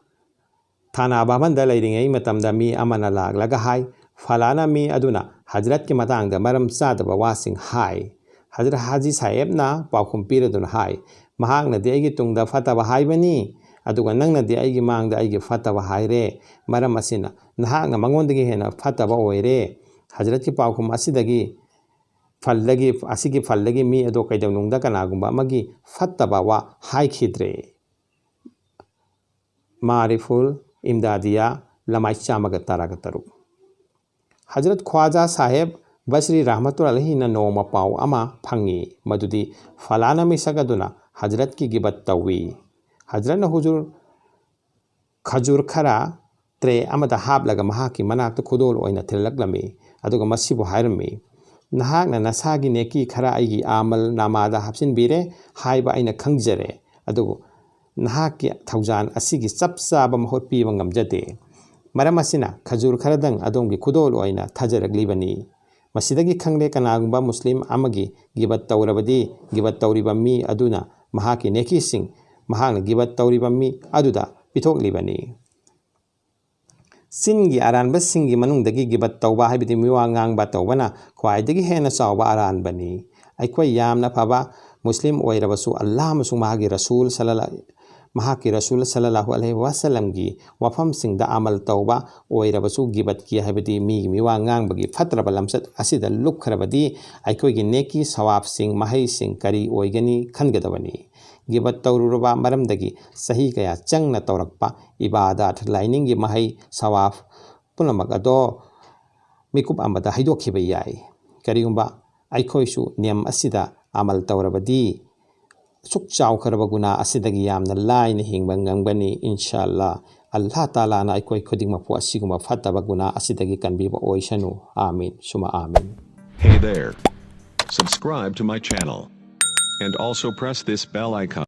ꯊꯥꯅꯥ ꯚꯕꯟꯗ ꯂꯩꯔꯤꯉꯩ ꯃꯇꯝꯗ ꯃꯤ ꯑꯃꯅ ꯂꯥꯛꯂꯒ ꯍꯥꯏ, "ꯐꯂꯥꯅ ꯃꯤ ꯑꯗꯨꯅ ꯍꯖꯔꯠꯀꯤ ꯃꯇꯥꯡꯗ ꯃꯔꯝ ꯆꯥꯗꯕ ꯋꯥꯁꯤꯡ ꯍꯥꯏ꯫" ꯍꯖꯔꯠ ꯍꯥꯖꯤ ꯁꯥꯍꯦꯕꯅ ꯄꯥꯎꯈꯨꯝ ꯄꯤꯔꯗꯨꯅ ꯍꯥꯏ, "ꯃꯍꯥꯛꯅꯗꯤ ꯑꯩꯒꯤ ꯇꯨꯡꯗ ꯐꯠꯇꯕ ꯍꯥꯏꯕꯅꯤ, ꯑꯗꯨꯒ ꯅꯪꯅꯗꯤ ꯑꯩꯒꯤ ꯃꯥꯡꯗ ꯑꯩꯒꯤ ꯐꯠꯇꯕ ꯍꯥꯏꯔꯦ꯫ ꯃꯔꯝ ꯑꯁꯤꯅ ꯅꯍꯥꯛꯅ ꯃꯉꯣꯟꯗꯒꯤ ꯍꯦꯟꯅ ꯐꯠꯇꯕ ꯑꯣꯏꯔꯦ꯫ ꯍꯖꯔꯠꯀꯤ ꯄꯥꯎꯈꯨꯝ ꯑꯁꯤꯗꯒꯤ ꯐꯜꯗꯒꯤ, ꯑꯁꯤꯒꯤ ꯐꯜꯗꯒꯤ ꯃꯤ ꯑꯗꯣ ꯀꯩꯗꯧꯅꯨꯡꯗ ꯀꯅꯥꯒꯨꯝꯕ ꯑꯃꯒꯤ ꯐꯠꯇꯕ ꯋꯥ ꯍꯥꯏꯈꯤꯗ꯭ꯔꯦ꯫ ꯃꯥꯔꯤꯐꯨꯜ ꯏꯝꯗꯥꯗꯤꯌꯥ, ꯂꯃꯥꯏ ꯆꯥꯝꯃꯒ ꯇꯔꯥꯒ ꯇꯔꯨꯛ꯫ ꯍꯖꯔꯠ ꯈ꯭ꯋꯥꯖꯥ ꯁꯥꯍꯦꯕ ꯕꯁ꯭ꯔꯤ ꯔꯍꯃꯇꯨꯜꯂꯥꯍꯤꯅ ꯅꯣꯡꯃ ꯄꯥꯎ ꯑꯃ ꯐꯪꯉꯤ, ꯃꯗꯨꯗꯤ ꯐꯂꯥꯅ ꯃꯤꯁꯛ ꯑꯗꯨꯅ ꯍꯖꯔꯠꯀꯤ ꯒꯤꯕꯠ ꯇꯧꯏ꯫ ꯍꯖꯔꯠꯅ ꯍꯨꯖꯨꯔ ꯈꯖꯨꯔ ꯈꯔ ꯇ꯭ꯔꯦ ꯑꯃꯗ ꯍꯥꯞꯂꯒ ꯃꯍꯥꯛꯀꯤ ꯃꯅꯥꯛꯇ ꯈꯨꯗꯣꯜ ꯑꯣꯏꯅ ꯊꯤꯜꯂꯛꯂꯝꯃꯤ, ꯑꯗꯨꯒ ꯃꯁꯤꯕꯨ ꯍꯥꯏꯔꯝꯃꯤ, "ꯅꯍꯥꯛꯅ ꯅꯁꯥꯒꯤ ꯅꯦꯀꯤ ꯈꯔ ꯑꯩꯒꯤ ꯑꯃꯜ ꯅꯥꯃꯥꯗ ꯍꯥꯞꯆꯤꯟꯕꯤꯔꯦ ꯍꯥꯏꯕ ꯑꯩꯅ ꯈꯪꯖꯔꯦ, ꯑꯗꯨꯕꯨ ꯅꯍꯥꯛꯀꯤ ꯊꯧꯖꯥꯜ ꯑꯁꯤꯒꯤ ꯆꯞ ꯆꯥꯕ ꯃꯍꯨꯠ ꯄꯤꯕ ꯉꯝꯖꯗꯦ꯫ ꯃꯔꯝ ꯑꯁꯤꯅ ꯈꯖꯨꯔ ꯈꯔꯗꯪ ꯑꯗꯣꯝꯒꯤ ꯈꯨꯗꯣꯜ ꯑꯣꯏꯅ ꯊꯥꯖꯔꯛꯂꯤꯕꯅꯤ"꯫ ꯃꯁꯤꯗꯒꯤ ꯈꯪꯂꯦ, ꯀꯅꯥꯒꯨꯝꯕ ꯃꯨꯁꯂꯤꯝ ꯑꯃꯒꯤ ꯒꯤꯕꯠ ꯇꯧꯔꯕꯗꯤ, ꯒꯤꯕꯠ ꯇꯧꯔꯤꯕ ꯃꯤ ꯑꯗꯨꯅ ꯃꯍꯥꯛꯀꯤ ꯅꯦꯀꯤꯁꯤꯡ ꯃꯍꯥꯛꯅ ꯒꯤꯕꯠ ꯇꯧꯔꯤꯕ ꯃꯤ ꯑꯗꯨꯗ ꯄꯤꯊꯣꯛꯂꯤꯕꯅꯤ꯫ ꯆꯤꯟꯒꯤ ꯑꯔꯥꯟꯕꯁꯤꯡꯒꯤ ꯃꯅꯨꯡꯗꯒꯤ ꯒꯤꯕꯠ ꯇꯧꯕ ꯍꯥꯏꯕꯗꯤ ꯃꯤꯋꯥ ꯉꯥꯡꯕ ꯇꯧꯕꯅ ꯈ꯭ꯋꯥꯏꯗꯒꯤ ꯍꯦꯟꯅ ꯆꯥꯎꯕ ꯑꯔꯥꯟꯕꯅꯤ꯫ ꯑꯩꯈꯣꯏ ꯌꯥꯝꯅ ꯐꯕ ꯃꯨꯁꯂꯤꯝ ꯑꯣꯏꯔꯕꯁꯨ, ꯑꯜꯂꯥꯍ ꯑꯃꯁꯨꯡ ꯃꯍꯥꯛꯀꯤ ꯔꯁꯨꯜ ꯁꯂꯂ-, ꯃꯍꯥꯛꯀꯤ ꯔꯁꯨꯜ ꯁꯂꯂꯥꯍꯨ ꯑꯂꯩꯍꯤ ꯋꯥꯁꯂꯝꯒꯤ ꯋꯥꯐꯝꯁꯤꯡꯗ ꯑꯃꯜ ꯇꯧꯕ ꯑꯣꯏꯔꯕꯁꯨ, ꯒꯤꯕꯠꯀꯤ ꯍꯥꯏꯕꯗꯤ ꯃꯤꯒꯤ ꯃꯤꯋꯥ ꯉꯥꯡꯕꯒꯤ ꯐꯠꯇ꯭ꯔꯕ ꯂꯝꯆꯠ ꯑꯁꯤꯗ ꯂꯨꯞꯈ꯭ꯔꯕꯗꯤ, ꯑꯩꯈꯣꯏꯒꯤ ꯅꯦꯀꯤ ꯁꯋꯥꯕꯁꯤꯡ ꯃꯍꯩꯁꯤꯡ ꯀꯔꯤ ꯑꯣꯏꯒꯅꯤ ꯈꯟꯒꯗꯕꯅꯤ꯫ ꯒꯤꯕꯠ ꯇꯧꯔꯨꯔꯕ ꯃꯔꯝꯗꯒꯤ ꯆꯍꯤ ꯀꯌꯥ ꯆꯪꯅ ꯇꯧꯔꯛꯄ ꯏꯕꯥꯗꯥꯠ, ꯂꯥꯏꯅꯤꯡꯒꯤ ꯃꯍꯩ, ꯁꯋꯥꯐ ꯄꯨꯝꯅꯃꯛ ꯑꯗꯣ ꯃꯤꯀꯨꯞ ꯑꯃꯗ ꯍꯩꯗꯣꯛꯈꯤꯕ ꯌꯥꯏ꯫ ꯀꯔꯤꯒꯨꯝꯕ ꯑꯩꯈꯣꯏꯁꯨ ꯅꯤꯌꯝ ꯑꯁꯤꯗ ꯑꯃꯜ ꯇꯧꯔꯕꯗꯤ, ꯑꯁꯨꯛ ꯆꯥꯎꯈ꯭ꯔꯕ ꯒꯨꯅꯥ ꯑꯁꯤꯗꯒꯤ ꯌꯥꯝꯅ ꯂꯥꯏꯅ ꯍꯤꯡꯕ ꯉꯝꯒꯅꯤ, ꯏꯟꯁꯥ ꯑꯜꯂꯥ꯫ ꯑꯜꯂꯥꯍ ꯇꯥꯂꯥꯅ ꯑꯩꯈꯣꯏ ꯈꯨꯗꯤꯡꯃꯛꯄꯨ ꯑꯁꯤꯒꯨꯝꯕ ꯐꯠꯇꯕ ꯒꯨꯅꯥ ꯑꯁꯤꯗꯒꯤ ꯀꯟꯕꯤꯕ ꯑꯣꯏꯁꯅꯨ꯫ ꯑꯥꯃꯤꯟ, ꯁꯨꯃ ꯑꯥꯃꯤꯟ꯫ Hey there. Subscribe to my channel. And also press this bell icon.